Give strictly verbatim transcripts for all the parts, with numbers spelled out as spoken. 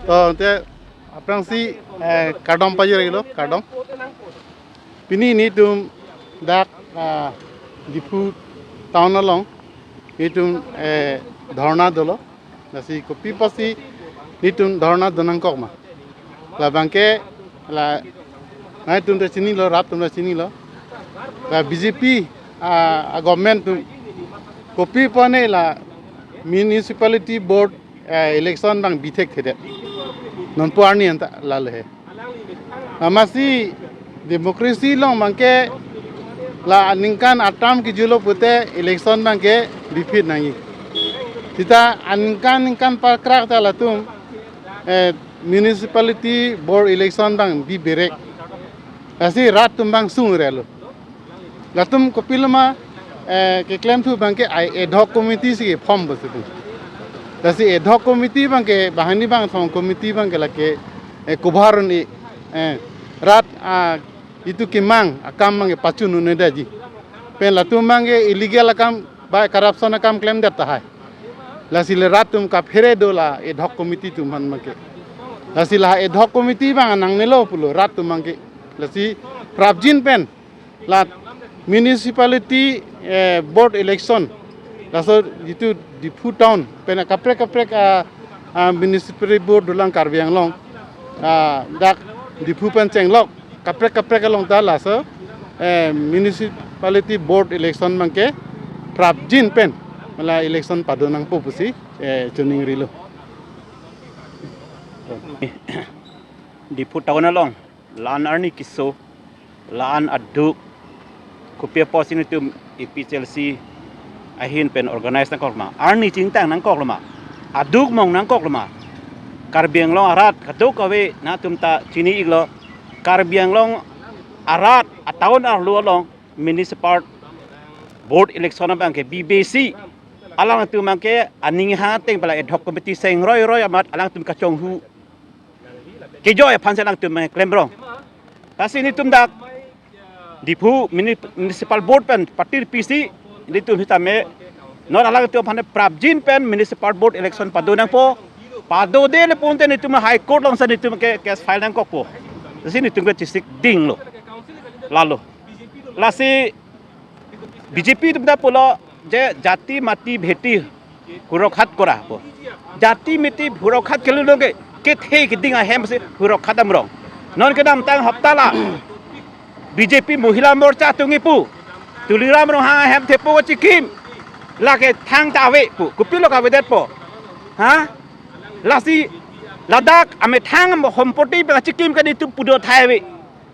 To, te aphrangsi, eh, kardom pajir-iklo, kardom. Pini nelitum dak, ah, Diphu town along, nelitum, eh, dhorna dolo. Lasi kopi apotsi nelitum dhorna donangkok ma? Labangke la nangtum ta chinilo, rat atum ta chinilo. La B J P, ah, a government atum kopi apot ne la municipality board, eh, election abang bi thekthedet. Non pu arni anta lalo he. Amatsi democracy along abangke la aningkan a term kejutlo pute election abangke biphi nangji. Seta aningkan ningkan pakrak ta latum, eh, municipality board election abang bi berek. Lasi rat atum abang sungrelo. Latum kopiloma, eh, keklemthu abangke ai ad hoc committee si form bosi pu. Lasi ad hoc committee abangke, banghini bangthom committee abangke lake, eh, kovar un-e, eh, rat, ah, itum kemang akam abangke pachun un-edetji. Pen latum abangke illegal akam, ba corruption akam klemdet tahai. Lasi le rat atum kaphere do la ad hoc committee atum aphan abangke. Lasi la ad hoc committee abang nangnelo pulo rat atum abangke. Lasi prapjin pen la municipality, eh, board election, laso jitu Diphu town pen kaprek kaprek, ah, ah, municipality board dolang Karbi Anglong, ah, dak Diphu pen chenglok kaprek kaprek along ta laso, eh, municipality board election abangke prapjin pen la election padonangpo pusi, eh, choningrilo. Diphu town along la-an arni keso, la-an aduk, kopi apotsi nelitum A P H L C ahin pen organize nangkoklo ma, arni chingtang nangkoklo ma, aduk mong nangkoklo ma? Karbi Anglong arat kadokave nangtum ta chini-iklo, Karbi Anglong arat a town arlo along municipal board election abangke bibesi, alangtum abangke aning hang ateng pen la ad hoc committee seng roi roi amat alangtum kachonghu kejoi aphan si alangtum klem rong. Lasi nelitum dak Diphu muni-, municipal board pen patir pisi nelitum sitame non alangtum aphan prapjin pen municipal board election padonangpo. Padodele pute nelitum High Court along si nelitum ke case file nangkokpo. Lasi nelitum ke chesik dinglo. Lalo. Lasi B J P atum ta pulo je jati mati bheti hurokhat kora pu. Jati mati hurokhat kelun ke kethe keding ahem si hurokhat damrong. Non kedamtang hapta la B J P Mohila Morcha atum kipu, Tuliram Ronghang ahem thepo chikim, lake thang ta ave pu. Kopilo kavedetpo? Ha? Lasi ladak amethang hompoti pen chikim ke nelitum pudo thai ave.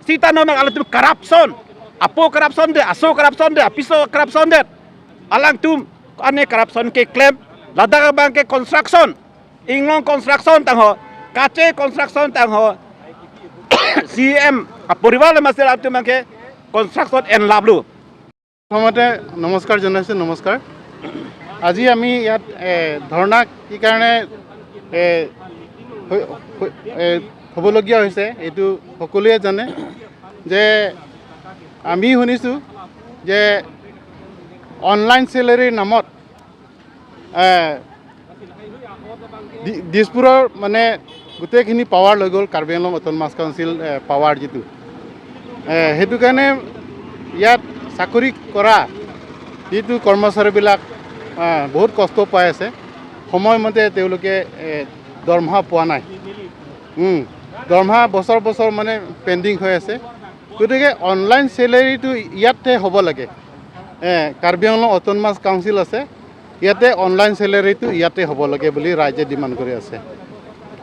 Seta non alangtum corruption, apo corruption det, aso corruption det, apiso corruption det. Alangtum ane corruption keklem, ladak abangke construction, Inglong construction tangho, Kache construction tangho, C M aporival amatsi alangtum abangke construction enlaplo. প্ৰথমতে নমস্কাৰ জনাইছোঁ, নমস্কাৰ। আজি আমি ইয়াত, এ, ধৰ্ণা কি কাৰণে, এ, হৈ-, হৈ-, এ, হ'বলগীয়া হৈছে, এইটো সকলোৱে জানে যে আমি শুনিছোঁ যে অনলাইন চেলেৰীৰ নামত, এ, দি-, দিছপুৰৰ মানে গোটেইখিনি পাৱাৰ লৈ গ'ল কাৰ্বি আংলং অট'নমাছ কাউন্সিল, এ, পাৱাৰ যিটো। এ, সেইটো কাৰণে ইয়াত চাকৰি কৰা যিটো কৰ্মচাৰীবিলাক, এ, বহুত কষ্ট পাই আছে। সময়মতে তেওঁলোকে, এ, দৰমহা পোৱা নাই। উম, দৰমহা বছৰ বছৰ মানে পেণ্ডিং হৈ আছে। গতিকে অনলাইন চেলেৰীটো ইয়াতে হ'ব লাগে। এ, কাৰ্বি আংলং অট'নমাছ কাউন্সিল আছে, ইয়াতে অনলাইন চেলেৰীটো ইয়াতে হ'ব লাগে বুলি ৰাইজে ডিমাণ্ড কৰি আছে।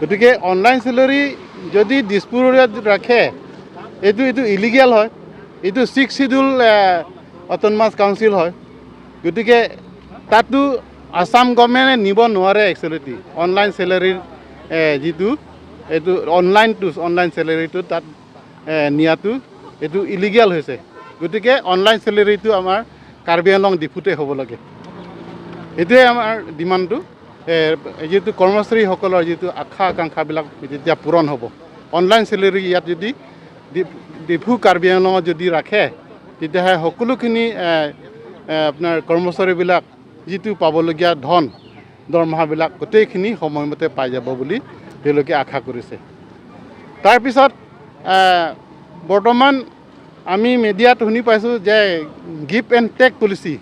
গতিকে অনলাইন চেলেৰী যদি দিছপুৰত ৰাখে, এইটো, এইটো ইলিগেল হয়, এইটো ছিক্স চিডিউল, এ, অট'নমাছ কাউন্সিল হয়। গতিকে তাতো আছাম গভৰ্ণমেণ্টে নিব নোৱাৰে একচুৱেলি অনলাইন চেলেৰীৰ, এ, যিটো এইটো অনলাইনটো, অনলাইন চেলেৰীটো তাত, এ, নিয়াটো এইটো ইলিগেল হৈছে। গতিকে অনলাইন চেলেৰীটো আমাৰ কাৰ্বি আংলং ডিফুতে হ'ব লাগে। এইটোৱে আমাৰ ডিমাণ্ডটো। এ, যিটো কৰ্মচাৰীসকলৰ যিটো আশা আকাংক্ষাবিলাক যেতিয়া পূৰণ হ'ব, অনলাইন চেলেৰী ইয়াত যদি ডি-, ডিফু কাৰ্বি আংলঙত যদি ৰাখে, তেতিয়াহে সকলোখিনি, এ, এ, আপোনাৰ কৰ্মচাৰীবিলাক যিটো পাবলগীয়া ধন, দৰমহাবিলাক গোটেইখিনি সময়মতে পাই যাব বুলি তেওঁলোকে আশা কৰিছে। তাৰপিছত, আহ, বৰ্তমান আমি মিডিয়াত শুনি পাইছোঁ যে গিভ এণ্ড টেক পলিচি,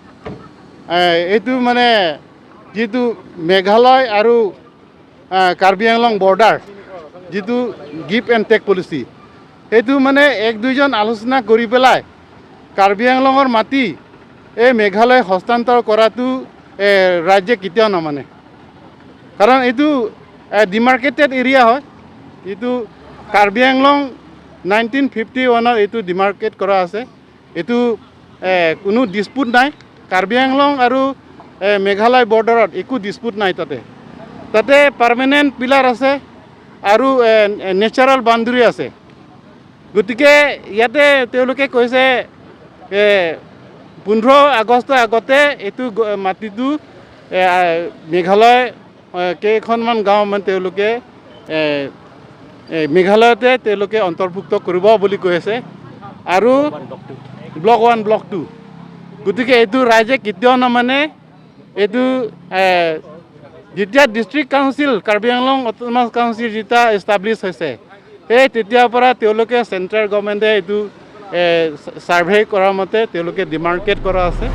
আহ, এইটো মানে যিটো মেঘালয় আৰু, আহ, কাৰ্বি আংলং বৰ্ডাৰ যিটো গিভ এণ্ড টেক পলিচি, সেইটো মানে এক দুইজন আলোচনা কৰি পেলাই কাৰ্বি আংলঙৰ মাটি এই মেঘালয় হস্তান্তৰ কৰাটো, এ, ৰাইজে কেতিয়াও নামানে। কাৰণ এইটো, এ, ডিমাৰ্কেটেড এৰিয়া হয়। এইটো কাৰ্বি আংলং নাইনটিন ফিফটি ওৱানৰ এইটো ডিমাৰ্কেট কৰা আছে। এইটো, এ, কোনো ডিছপুট নাই। কাৰ্বি আংলং আৰু, এ, মেঘালয় বৰ্ডাৰত একো ডিছপুট নাই তাতে। তাতে পাৰ্মানেণ্ট পিলাৰ আছে আৰু, এ, এ, নেচাৰেল বাউণ্ডেৰী আছে। গতিকে ইয়াতে তেওঁলোকে কৈছে, এ, পোন্ধৰ আগষ্টৰ আগতে এইটো গ-, মাটিটো, এ, আ, মেঘালয়, এ, কেইখনমান গাঁও মানে তেওঁলোকে, এ, এ, মেঘালয়তে তেওঁলোকে অন্তৰ্ভুক্ত কৰিব বুলি কৈ আছে। আৰু ব্লক ওৱান, ব্লক টু। গতিকে এইটো ৰাইজে কেতিয়াও নামানে। এইটো, এ, যেতিয়া district council, Karbi Anglong autonomous council যেতিয়া এষ্টাব্লিছ হৈছে, সেই তেতিয়াৰ পৰা তেওঁলোকে চেণ্ট্ৰেল গভৰ্ণমেণ্টে এইটো, এ, চাৰ্ভে কৰা মতে তেওঁলোকে ডিমাৰ্কেট কৰা আছে।